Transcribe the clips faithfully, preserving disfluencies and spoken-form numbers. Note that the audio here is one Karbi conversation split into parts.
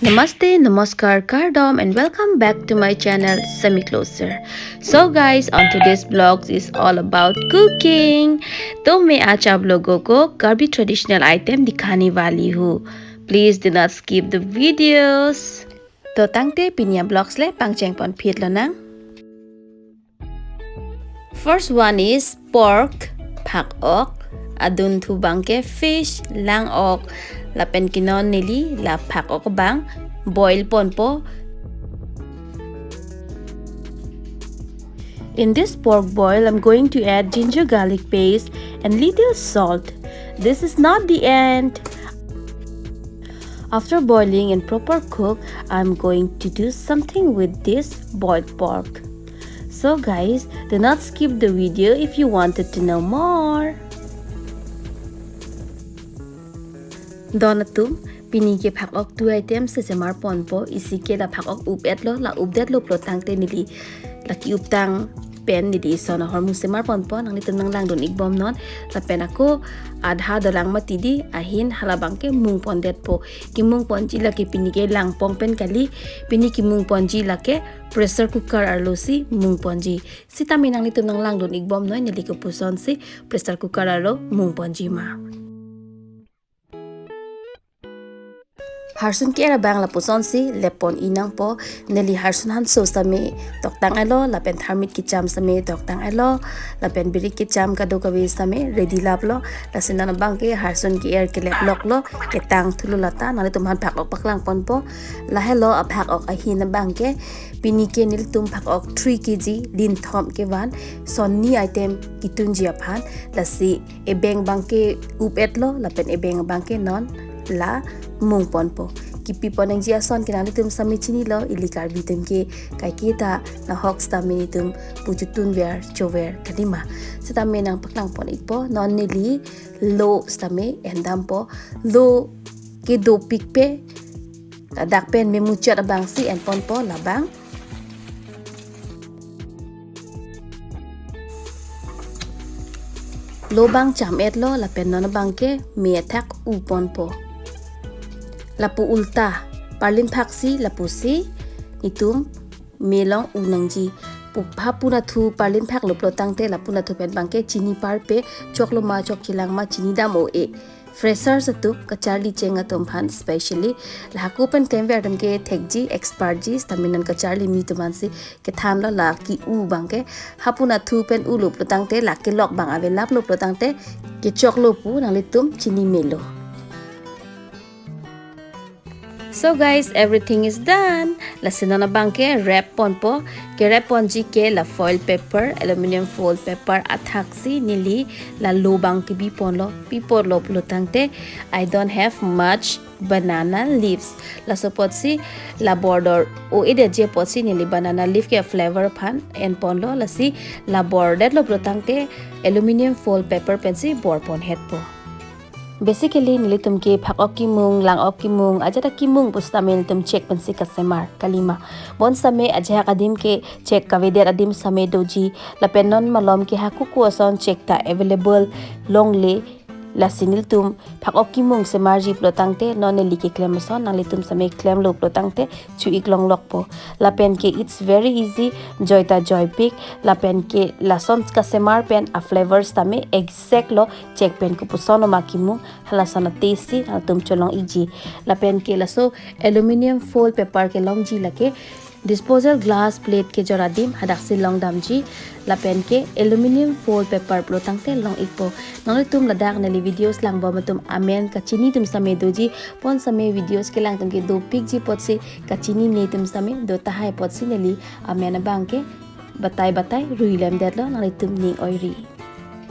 नमस्ते, नमस्कार, kardom, and welcome back to my channel, Semi Closer. So guys, on today's vlog is all about cooking. तो मैं आज आप लोगों को Karbi traditional item दिखाने वाली हूँ. Please do not skip the videos. To tangte pini a-vlogs le pangcheng pon phit lonang. First one is pork, phak-ok. Adunthu abangke fish, lang-ok. Lapen ke non neli la phak-ok abang boil ponpo. In this pork boil, I'm going to add ginger garlic paste and little salt. This is not the end. After boiling and proper cook, I'm going to do something with this boiled pork. So guys, do not skip the video if you wanted to know more. Don atum, pini ke phak-ok two items si semar ponpo, isi ke la phak-ok up-etlo, la updetlo pulo tangte neli la ki-uptang pen neli ison ahormu semar ponpo, nanglitum nanglangdun-ik bom non. Lapen ako adha dolang mati di, ahin hala abangke mung pondetpo. Kimung ponji lake pini ke langpong pen kali, pini kimung ponji lake pressure cooker arlo si mung ponji. Sitame nanglitum nanglangdun-ik bom non, neli kopuson si pressure cooker arlo mung ponji ma. Harsun ke-er abang lapuson si lep pon-i nangpo. Neli harsun hanso sitame toktang-etlo, lapen tharmit kecham sitame toktang-etlo, lapen birik kecham kadokave sitame ready laplo. Lasi non abangke harsun ke-er kelep loklo, ketang thulo lata, nanglitum aphan phak-ok paklang ponpo. Lahelo aphak-ok ahin abangke, pini ke nelitum phak-ok three K G, linthom kevan, sonni item kitunji aphan. Lasi ebeng abangke up-etlo, lapen ebeng abangke non la mung ponpo. Kipi pon nangji ason ke nanglitum sitame chinilo, ili Karbi atum ke kaiketa nahok sitame nelitum pu chotun ver chover kalima. Sitame nangpaklang pon-ikpo, non neli lo sitame endampo, lo ke dopik pe, ladak pen memuchot abang si en ponpo labang. Lo abang cham-etlo lapen non abangke me athak u ponpo. Lapu ulta, parlin phak si lapusi itum me along u nangji. Pu-, ha punathu parlin phaklo pulo tangte la punathu pen abangke chini parpe, choklo ma chokchelang ma chinidam o-e. Freshers atum, kacharli cheng atum aphan specially. La hako pen klemver atum ke thekji, expert ji, sitame non kacharli mi atum aphan si kethanlo la ki-u abangke. Ha punathu pen ulo pulo tangte, la kelok abang ave laplo pulo tangte, kechoklo pu nanglitum chini melo. So guys, everything is done. Lasi non abangke wrap ponpo. Ke-wrap ponji ke la foil paper, aluminium foil paper athak si neli la lo abang kebi ponlo. Pi ponlo pulo tangte, I don't have much banana leaves. Laso apot si la border o-edetji apot si neli banana leaf ke flavor aphan en ponlo, lasi la bordetlo pulo tangte aluminium foil paper pensi bor pon hetpo. Basically, nelitum ke phak-ok kimung, lang-ok kimung, ajat akimung pusitame nelitum chek pensi kasemar kalima. Bonsitame ajahak adim ke chek kavedet adim sitame doji. Lapen non malom ke hako ko ason chek ta available longle. Lasi nelitum phak-ok kimung semarji pulo tangte, non neli keklem ason nanglitum sitame klemlo pulo tangte chu-ik longlokpo. Lapen ke it's very easy, joi ta joipik. Lapen ke lason kasemar pen a-flavor sitame exact lo, chek pen kopuson ma kimung, halason a-taste si nangtum cholong-ikji. Lapen ke laso aluminium foil paper kelongji lake disposal glass plate kejor adim hadaksi longdamji. Lapen ke aluminium foil paper pulo tangte long-ikpo. Nanglitum ladak neli videos langbom atum amen kachini atum sitame doji, bonsitame videos kelang atum ke dopikji apotsi kachinine atum sitame do tahai apotsi neli amen abangke batai batai rui lemdetlo, nanglitum ning oiri.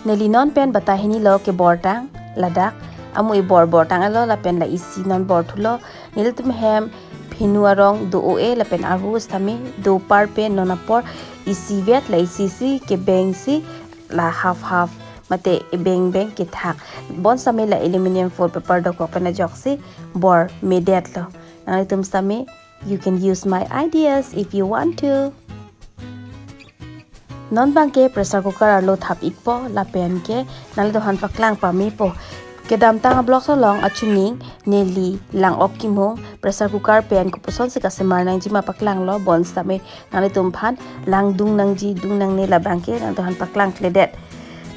Neli non pen batai hinilo ke bortang, ladak amu e bor bortang-etlo lapen la isi non borthulo. Nelitum hem phinu arong do o-e lapen arvo sitame do parpe, non apor isivet, la isi si kebeng si la half half mate ebeng beng kethak. Bonsitame la aluminium foil paper dokok pen ajoksi bor medetlo. Nanglitum sitame, you can use my ideas if you want to. Non abangke pressure cooker arlo thap-ikpo, lapen ke nanglitum aphan paklang pamepo. Kedamtang a-vlogs along achuning neli lang-ok kimung pressure cooker pen kopuson si kasemar nangji ma paklanglo, bonsitame nanglitum aphan lang dung nangji dung nangne labangke nangtumphan paklangkledet.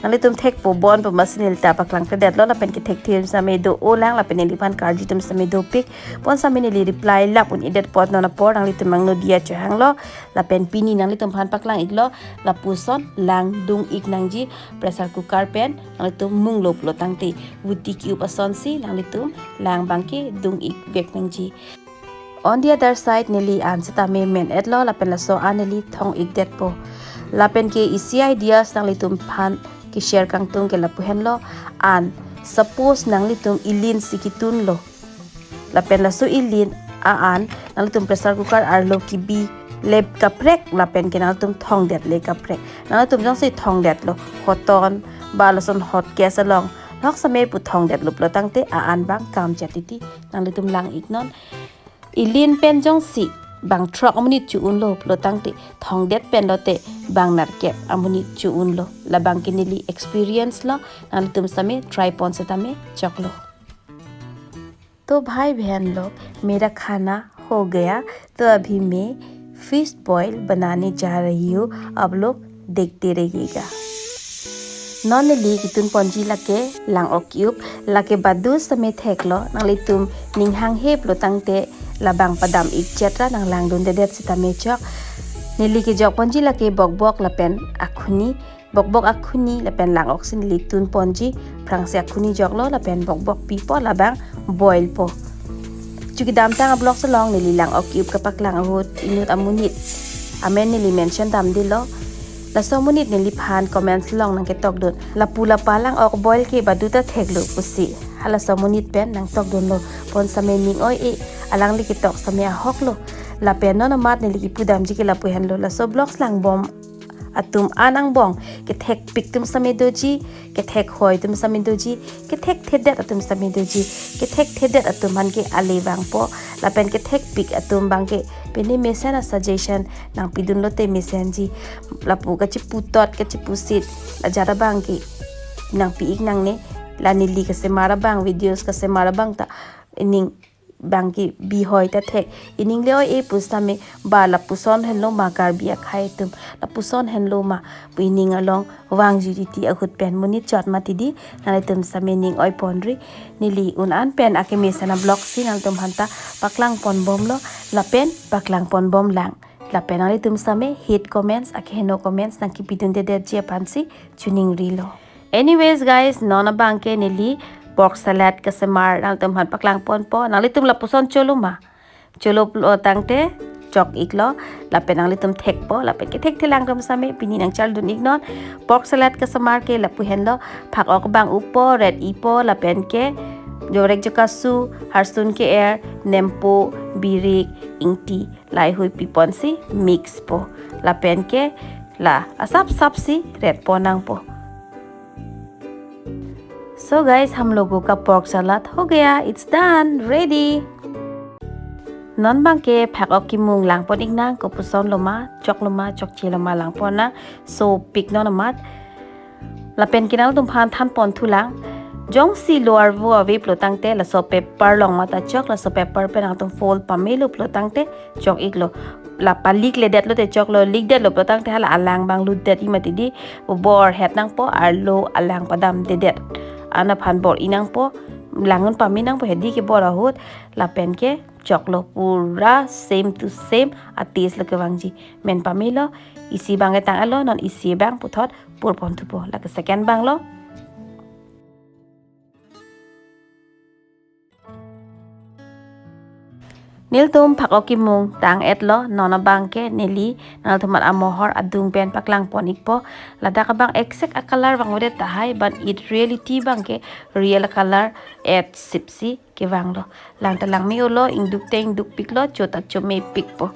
Nanglitum thekpo bon pu masi neli ta paklangkledetlo, lapen kethek them sitame do-olang lapen neliphan karji atum sitame dopik. Bonsitame neli reply lap un-edet apot non apor nanglitum angno diya chohanglo. Lapen pini nanglitumphan paklang-iklo, lapuson lang dung-ik nangji pressure cooker pen nanglitum munglo pulo tangte, vuti ki-up asonsi nanglitum lang abangke dung-ik vek nangji. On the other side, neli an sitame men-etlo lapen laso an neli thong-ikdetpo. Lapen ke isi ideas nanglitumphan ke-share kangtung ke lapu henlo, an suppose nanglitum ilin si kitunlo, lapen laso ilin a-an nanglitum pressure cooker arlo kibi le kaprek lapen ke nanglitum thongdet le kaprek. Nanglitum jongsi thongdetlo hoton ba lason hot gas along, nok sitame pu thongdetlo pulo tangte a-an abang kamchet titi. Nanglitum lang-iknon. Ilin pen jongsi bang throk amonit cho-unlo pulo tangte, thongdet pen lote bang nerkep amonit cho-unlo. Labangke neli experience lo, nanglitum sitame try pon sitame choklo. तो भाई बहन लोग, मेरा खाना हो गया, तो अभी मैं फिश बॉयल बनाने जा रही हूँ, आप लोग देखते रहिएगा। Non neli kitun ponji lake lang-ok ki-up, lake badu sitame theklo, nanglitum ning hanghe pulo tangte labang padam-ikchet ra nanglangdundedet sitame chok. Neli kejok ponji lake bokbok lapen akhuni, bokbok akhuni lapen lang-ok si neli tun ponji, phrangsi akhuni joklo lapen bokbok pipo labang boil po. Chu kedamtang a-vlogs along neli lang-ok ki-up kapaklang ahut inut amonit amen neli mention damdelo. Laso amonit neliphan comments along nangketokdun, lapu lapa lang-ok boil ke badu ta theklo pusi. Halaso amonit pen nangtokdunlo, bonsitame ning oi-e, alangli ketok sitame ahoklo. Lapen non amat neli kipu damji ke lapu henlo, laso vlogs langbom atum an angbong kethekpik atum sitame doji, kethek hoi atum sitame doji, kethekthedet atum sitame doji. Kethekthedet atum aphan ke ale vangpo, lapen kethekpik atum abangke pini mesen a-suggestion nangpidunlote mesenji. Lapu kachiputot kachipusit la ajat abangke nangpi-ik nangne. La neli kasemar abang, videos kasemar abang ta ining abangke bihoi ta thek. Ining le oi-e pusitame, ba lapuson henlo ma Karbi akhei atum, lapuson henlo ma pu ining along vangji titi ahut pen monit chot mati di. Nanglitum sitame ning oi ponri. Neli un an pen akemesen a-vlogs si nanglitumphan ta paklang ponbomlo, lapen paklang ponbomlang. Lapen nanglitum sitame hate comments, akeheno comments nangkipidundedetji aphansi chuningrilo. Anyways guys, non abangke neli pork salad kasemar nanglitumphan paklang ponpo. Nanglitum lapuson cholo ma? Cholo pulo tangte chok-iklo, lapen nanglitum thekpo, lapen kethekthelang atum sitame pini nangchardun-iknon. Pork salad kasemar ke lapu henlo, phak-ok abang uppo, ret-ipo, lapen ke jorek jokasu, harsun ke-er, nempo, birik, ingti, laheihui piponsi mix po. Lapen ke la asapsapsi ret pon nangpo. So guys, हम लोगों का pork salad हो गया, it's done, ready. Non abangke phak-ok kimung lang pon-iknang, kopuson loma, choklo ma, chokchelo ma lang pon nang. So pik non amat. Lapen ke nanglitumphan than ponthulang. Jongsi lo arvo ave pulo tangte laso paper along mata chok, laso paper pen nangtum fold pamelo pulo tangte chok-iklo. La palikledetlote choklo, likdetlo pulo tangte hala alang abang lutdet-i mati di. Bor-het nangpo, arlo alang padamdedet. An aphan bor-i nangpo, lang un pame nangpo hedi ke bor ahut, lapen ke choklo, pura same to same a-taste lo kevangji. Men pamelo, isi abang ketang alo, non isi abang puthot pur ponthupo. Lake second abang lo. Nelitum phak-ok kimung tang-etlo, non abangke neli nanglitumphan amohor adung pen paklang pon-ikpo. Ladak abang exact a-color abang avedet tahai, but in reality abangke real a-color et sipsi kevanglo. Lang ta lang me-olo, ingduk te ingdukpiklo, cho ta chomepikpo.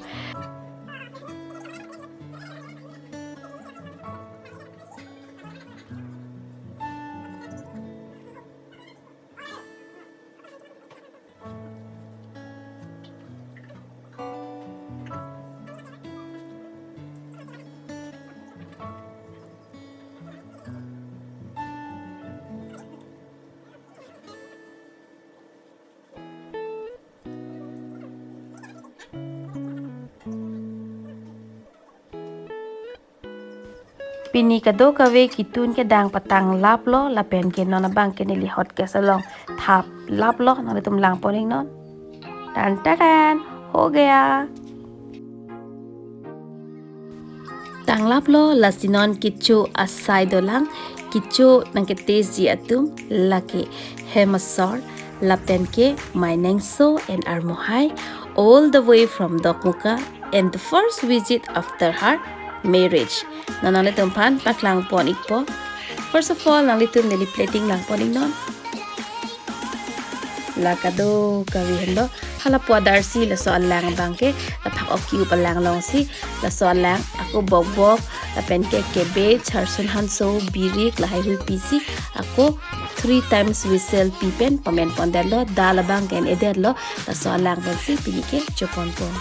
Pini kadokave kitun kedang patanglaplo, lapen ke non abang ke neli hot gas along thaplaplo, nanglitum langpon iknon. Tan tan, ho gaya. Tanglaplo, lasi non kecho asai dolang, kecho nangke-taste ji atum, lake hem asor, lapen ke my nengso and armohai, all the way from Dokmoka, and the first visit after her marriage. Non nanglitum aphan paklangpon ikpo. First of all, nanglitum neli plating langpon iknon. La kadokave henlo, hala pu adarsi laso alang abang ke, laphak oki up alang alongsi, laso alang ako bokbok, lapen ke cabbage, harsun hanso, birik, lahai hui pisi, ako three times whistle pi pen pamenpondetlo, dal abang ke en-edetlo, laso alang pensi pini ke choponpon.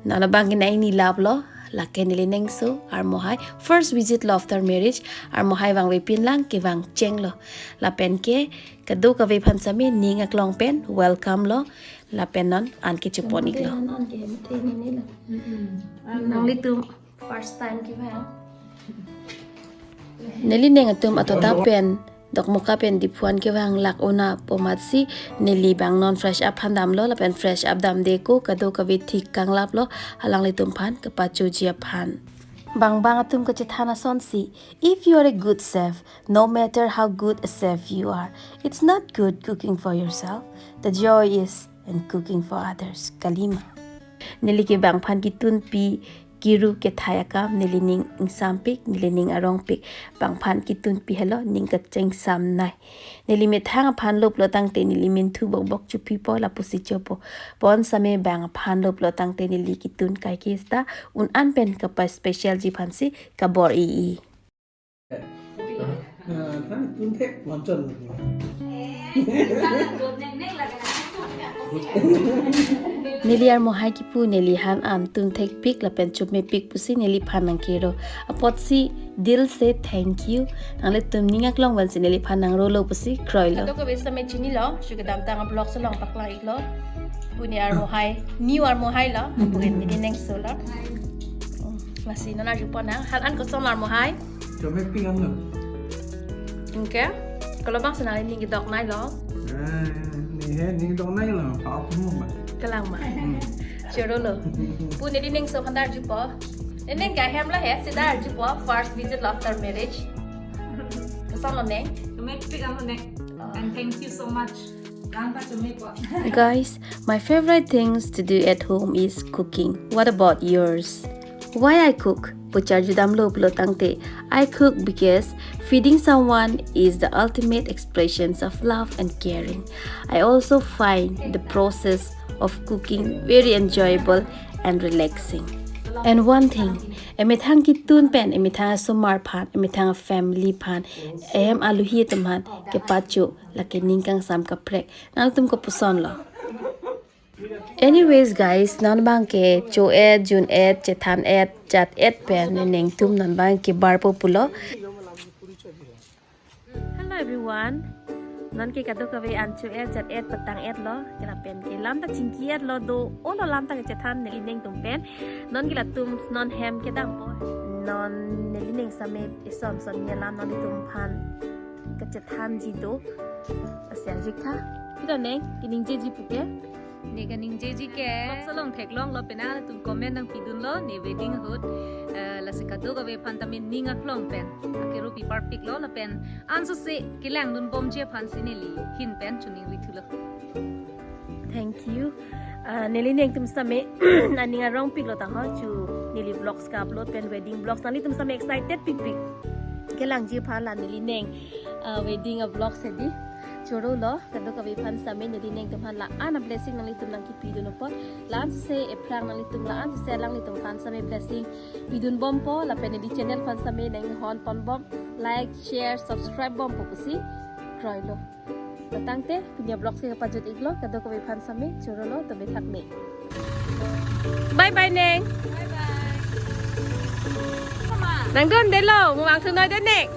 Non abang ke nangninglaplo, lake neli nengso, armohai. First visit lo after marriage, armohai vangvepin lang kevang chenglo. Lapen ke kadokave aphan same ning aklong pen welcome lo, lapen non an ke chopon iklo. An ke mete nini lo. Mm-mm. Nanglitum first time kevang. Neli neng atum atota pen Dokmoka pen Diphu an kevang lak un'e pu amatsi neli bang non fresh up aphan damlo, lapen fresh up damde ako kadokave thik kanglaplo, alanglitum aphan kepachoji aphan. Bang bang atum kachethan asonsi, if you are a good chef, no matter how good a chef you are, it's not good cooking for yourself. The joy is in cooking for others. Kalima. Neli ke bang aphan kitunpi, kiru kethai akam neli ning ingsampik, neli ning arongpik. Bang aphan kitunpi helo, ning kachingsamnei. Neli methang aphan loplo tangte neli minthu bokbok chopipo, lapusi chopo. Pon same bang aphan loplo tangte neli kitun kai kista, un-an pen kapa special ji aphansi kabor-i-i. Neli armohai kipu neli han an tunthekpik lapen chopmepik pusi neliphan nangkero. Apotsi dil se thank you. Nanglitum ning aklong vansi neliphan nangrolo pusi kroilo. Kadokave same chinilo, chu kedamtang a-vlog along paklang iklo. Puni armohai, new armohai lo, apu en mini nengso lo. Hmm, lasi non arjupon nang, han an koson armohai. Chopmepik anlo. Anke, kalobang si nangli ning kedokneilo. Eh, ne he ning dokneilo, pa-op mo ba. Kalang ma. Hmm. Chorolo. Pu neli nengso aphan ta arjupo. Neli neng ke ahem lo he, seta arjupo, first visit lo after marriage. Kosonlo neng? Chopmepik anlo neng. And thank you so much. Nang ta chomepo. Guys, my favorite things to do at home is cooking. What about yours? Why I cook? Pu charjudamlo pulo tangte, I cook because feeding someone is the ultimate expressions of love and caring. I also find the process of cooking very enjoyable and relaxing. And one thing, emethang kitun pen, emethang asomar aphan, emethang family aphan, ehem aluhi atum aphan kepacho, lake ning kangsam kaprek. Nangtum kopusonlo. Anyways guys, non abang ke cho-et, jun-et, chethan-et, jat-et pen nengtum non abang ke barpo pulo. Hello everyone. Non ke kadokave an cho-et, jat-et, patang-etlo. Kelapen ke lam ta chingki-etlo, do-olo lam ta kechethan neli nengtum pen. Non ke latum non hem kedampo. Non neli neng same ison son ni alam nanglitum aphan kachethanji do. Lasi arjutha. Pita neng, keningjeji puke? Ne kaningjeji ke vlogs along theklonglo, penang atum comment nangpidunlo, ne wedding ahut, eh, lasi kadokave aphan tame ning aklong pen akero pi parpiklo, lapen ansose kelangdunbomji aphansi neli ahin pen choningrithulo. Thank you. Ah, neli nengtum same aning arongpiklo tangho, chu neli vlogs ka-upload pen wedding vlogs nanglitum same excited pikpik. Kelangji aphan la neli neng, ah, wedding a-vlogs hedi. Chorolo, kadokave aphan same neli nengtum aphan la-an a-blessing nanglitum nangkipidun apot. La-an se ephrang nanglitum, la-an se alanglitum aphan same blessing pidunbompo, lapen neli channel aphan same nanghonponbom, like, share, subscribe bompo pusi kroilo. Tangte, pini a-vlogs ke kapajut iklo, kadokave aphan same, chorolo, tame thakme. Bye bye neng. Bye bye. Nangdondelo, mo vangthunoide neng.